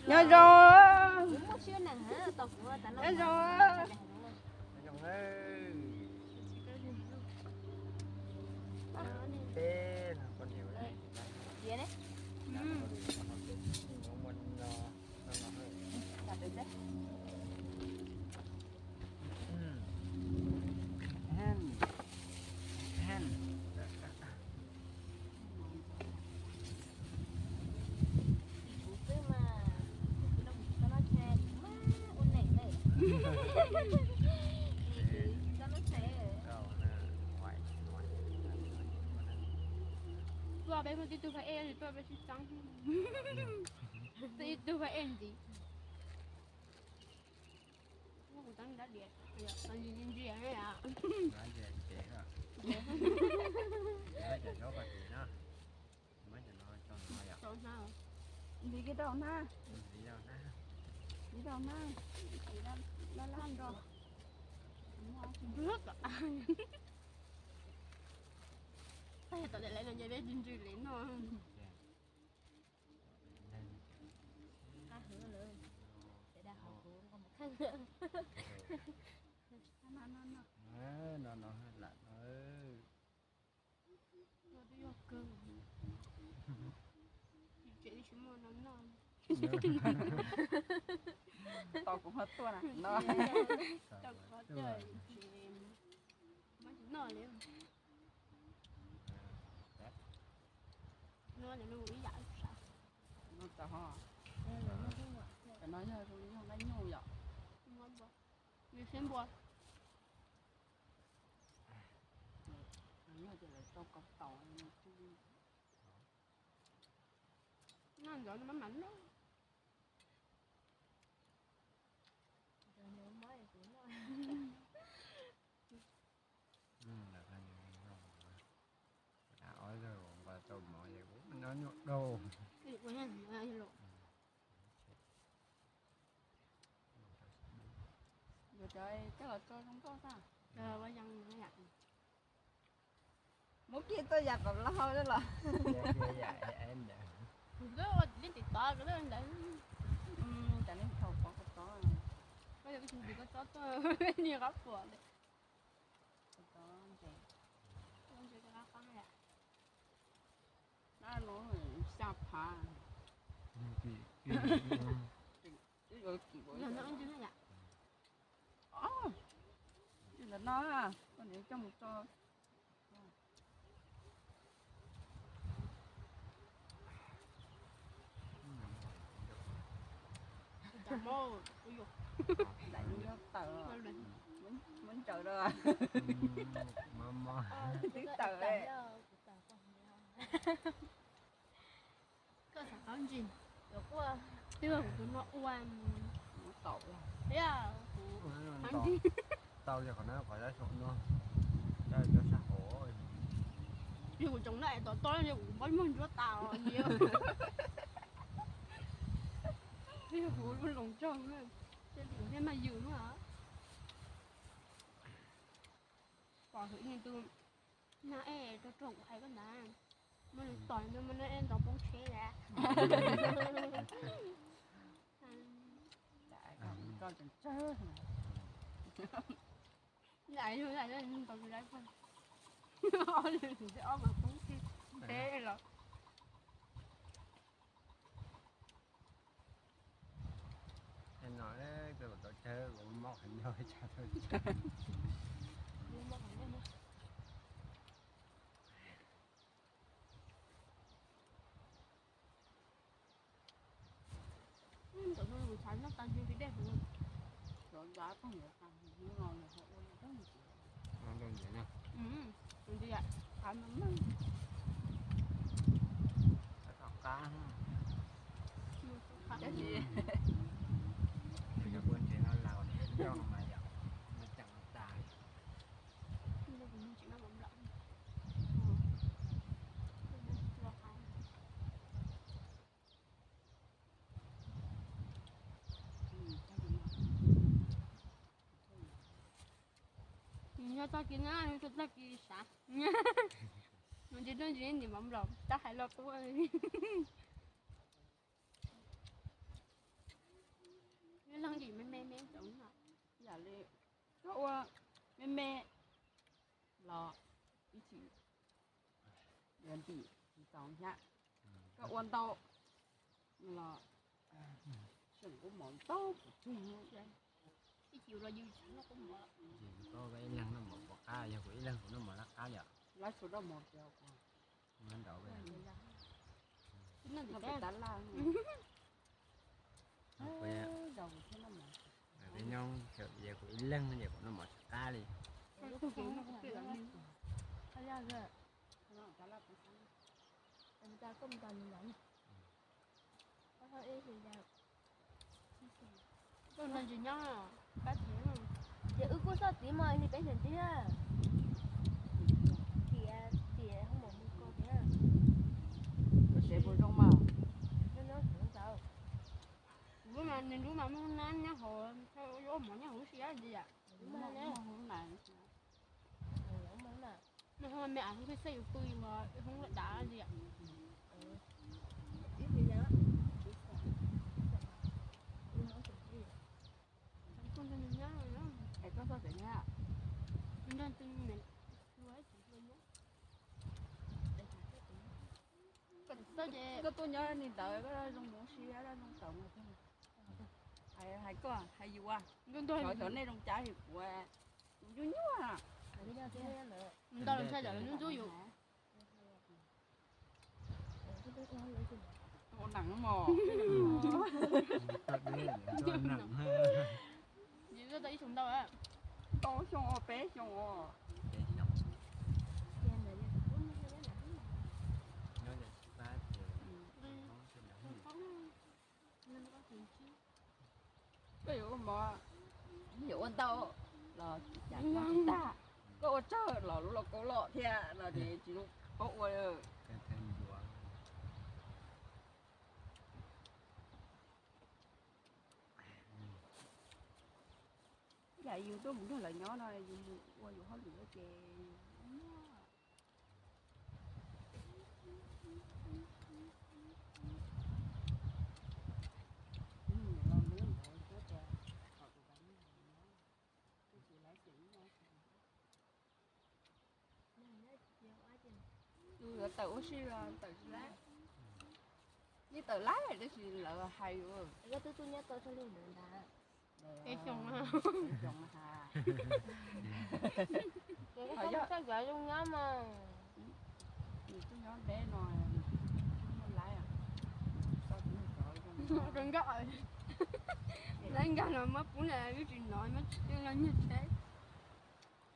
Nyob zoo. Nyob zoo. Kuv xwb mas kuv tsis tau noj tshais, kuv mas ua neej lawm. Tsis tau noj tshais. Tuaj peb muaj tib tug pab ej, tuaj peb sib txeeb. Tib tug pab ej ntxiv. Kuv txeeb dab diam, ntsia ntsia. Ntxiv kiag rau hnab. Ntxiv rau hnab. Laj laj nro. Tag tom lawv no ces peb ntsia ntsia li no. Qab hwv lawm, sawv daws ho kuv nqa mus kheej. No no lam no. Twb yog kawg, tsis tseem tsis muaj no noj. Tau kuv ho tuaj na no. Tau kuv ho tuaj, tsis muaj tsis noj li. Noj ib yam sav. Cov no yog zoo li yog nqaij nyuj yom. Nws siab npua. Noj ntawd no mas mas noj. Ob zaug nqa tau mov es kuv nyob nyuaj dhau. Yuav cov coj los tso zoo nkauj tag. Muab kiag txoj yam kom laug los. Kuv twb ua tib tim tod kuv twb ntawd. Cas nej thaum pov koj txob, koj yog ib tug tim koj txob tuaj niag qab puas li. Koj txob ntses, ntses qab qab yam. Nab no xya phav. Yog no ntses yam. Ntawm no koj niam coj mus tso. Daim no yog tawm, muab ntsaws rau. Twb tawm. Koj xav tau ntsis, twb yog kuv tus no ua, kuv tau, kuv tau yog qhov no qhov dab xyoo no, cov sab hauv. Yog kuv tsoom na es tom toj yog kuv npab muag ntsuab tas os. Yog kuv lub loos tsog, kuv thiaj maj ywm na. Pom hwm ib tus nag ej rog rog kuv hais koj ntag, muab nws tom nws muab nws ej ntaus poob tsheb lawm. Ntaus tsis laib, ob mas poob tsheb los. No, tau tsawg kuv mob qhov ncauj, tshav tau tsawg. Ntawm no kuv xav noj tag nrho li dej hauv. Cov nta poj niam tas hnub no nws ho ua li rau ntawd. Tus ntawd yam qab no na. Qab, qab. Tus yog ua ntses no laus nroj mas yom, no ceem tas. Nws yog tag kis na, nws tag kis sav. Nws tsis tuaj ntsis nim mov nplaum tab hais los kuv. Ib chim me me me txaus no. Yam li koj ua me me los ib chim yuav ntim tsis txaus thiab. Koj ua ntau los seem kub mov ntau pes tsawg. Ib chim los yus tsis noj kub mov. Ces koj ib leeg noj mov pom qab, yog kuv ib leeg kuv noj mov lab qab li os. Lab tsuas noj mov tiag kuv. Noj nrau. Noj pem tab laj. Peb nyob ces kuv ib leeg no ces kuv noj mov tsis qab li. Koj ntsis nyob pab thiab. Ces wb kuj txoj txiv mas li peb xeem tiag. Tiam tiam hoo mom mus ko tiag. Kuv tsev puas zoo mas? Nyob nyob tsis zoo tau. Kuv mas nws lub mas muaj nab nyob hauv, yuav mov nyob hauv siab li yam. Muaj hoob na. Nws hoob me as hoob pheej xeeb yus pw mas hoob loj dav li yam. Koj tuaj nyob li ntawd koj zoo mus siab zoo tawm mus. Hais koj hais yus, xyov nej zoo cas kuv nyuaj nyuaj. Ntau los ntshai cov ntxub ntxub yus. Ua neeg mos. Yus tau ib xyoos ntau, ntau xyoo os, peb xyoo os. Koj yuav ua mov, yuav ua ntau los tsis cas tsis tag, koj ua tsawg los lub los kaub loj thiab no ces tsis zoo paub ua. Ib yam yus tuaj mus nrog lawv nyob no yus mus ua yus hauj lwm ces yus yuav tawm ua si los tawm tsis laib. Yeej tawm laib tab sis lawv hais yus. Koj twb tuaj nyob tau tsawg lub ntawd ntag? Peb xyoo. Peb xyoo ha. Koj txawj cov zoo nyob mas. Nws twb nyob deb no, muaj laib. Koj nkag, laib nkag los muab pub na, wb tsis hnov muab tsis tij los nyiag tsheb.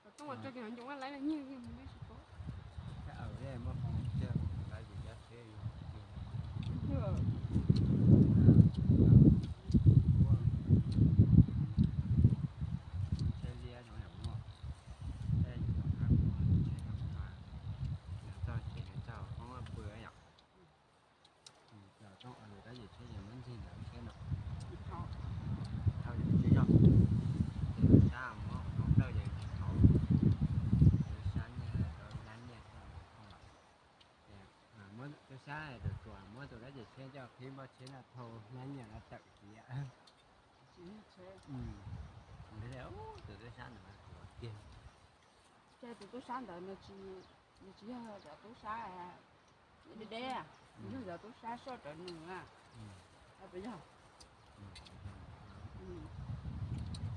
Koj ua tso ces ncoo laib los nyiag mus tsis paub. Txog ces txog hoob pw yom. Los txog tab yim tsheb ces muab ntxig ntawd tsheb no. Thauj yus tsis zog, ces tub sab muab hoob dawj ces tsis tau. Tub sab nyiag, tub sab nyiag tau los. Muab tub sab tus tsuas muab tus dab tsi tsheb coj qhib npoj tsheb no thau hnab nyiaj no tawm kiag. Tus tub sab ntawd mas tsuas kiag. Ces tus tub sab ntawd nws tsis, nws tsis yog cov tub sab deb deb, nws yog cov tub sab soj rawv nws na. Puas yog?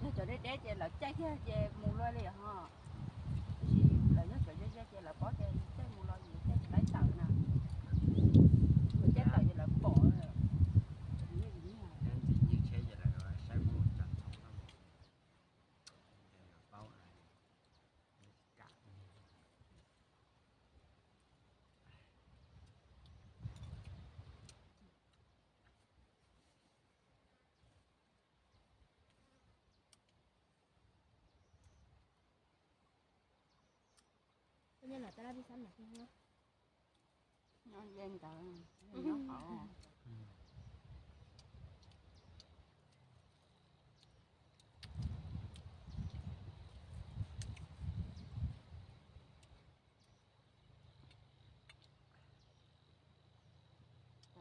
Yog cov deb deb ces lawv caij kiag ces mus luaj li ho. Tab sis lawv yog cov ze ze ces lawv paub ces caij mus los yus caij tsis laib tawm na. Yus caij tawm ces lawv pom. Ntxim nyiag tsheb ces lawv saib muab tso txhoov no. Nyob ze ntawd, nyob hauv.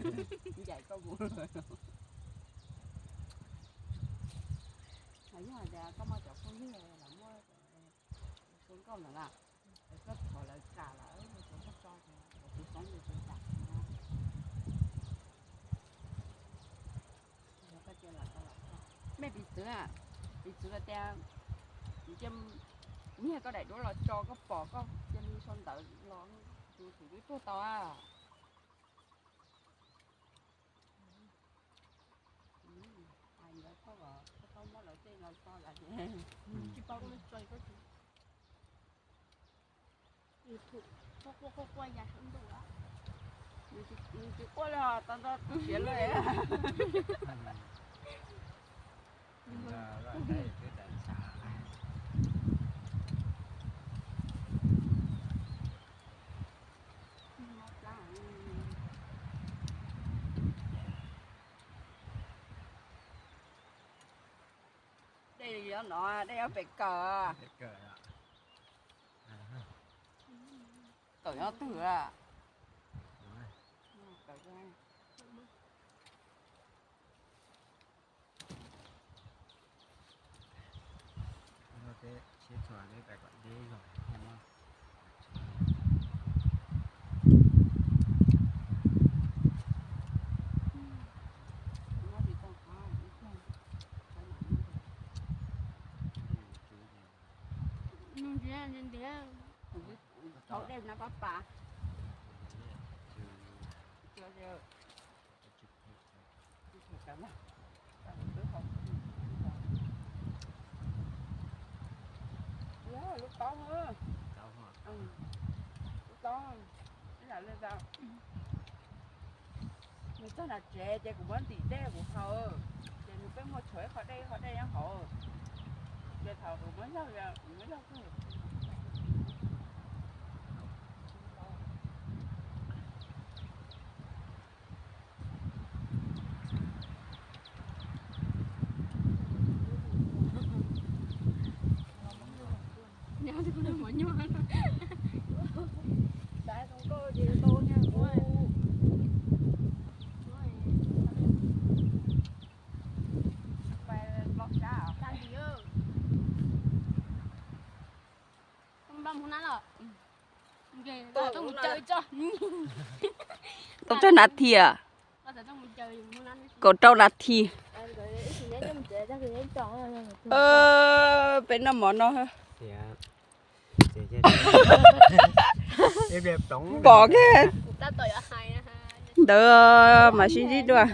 Ncaim koj mus. Yog hais tias koj muaj cov phooj ywg los muaj zoo nkauj lawm na, es koj thov lawv kam lawm, koj tso, tus xoob tus txwv kam. Mej piv txwv, piv txwv tias, nyiag koj daim duab los tso koj pom koj cia li sau ntawv los, tus twb tuag tau a. Hais ntawd koj, koj tau muab lawv tej los tso lawm. Tsis paub koj tso koj tsis, YouTube quaj quaj quaj ya saum ntuj lawm. Nws tsis quaj li os, tau ntau siav lawm. Dej yuav no, dej yuav pem kawm. Kawm nyob twg a? Nug ntxiv ntxiv, kuv twb Pas. Lub tob, lub tob, ib yam li tau. Nws txog nram tsev ces kuv muab ntim dej kuv haus, ces nws pheej muaj tshuav ib qho dej ib qho dej nyob hauv, ces thaum kuv muab yog, kuv muab yog Tau tsawg nas this? Kaum rau nas this. Peb noj mov no. Pom kiag ntawd mas sib ntsib dua.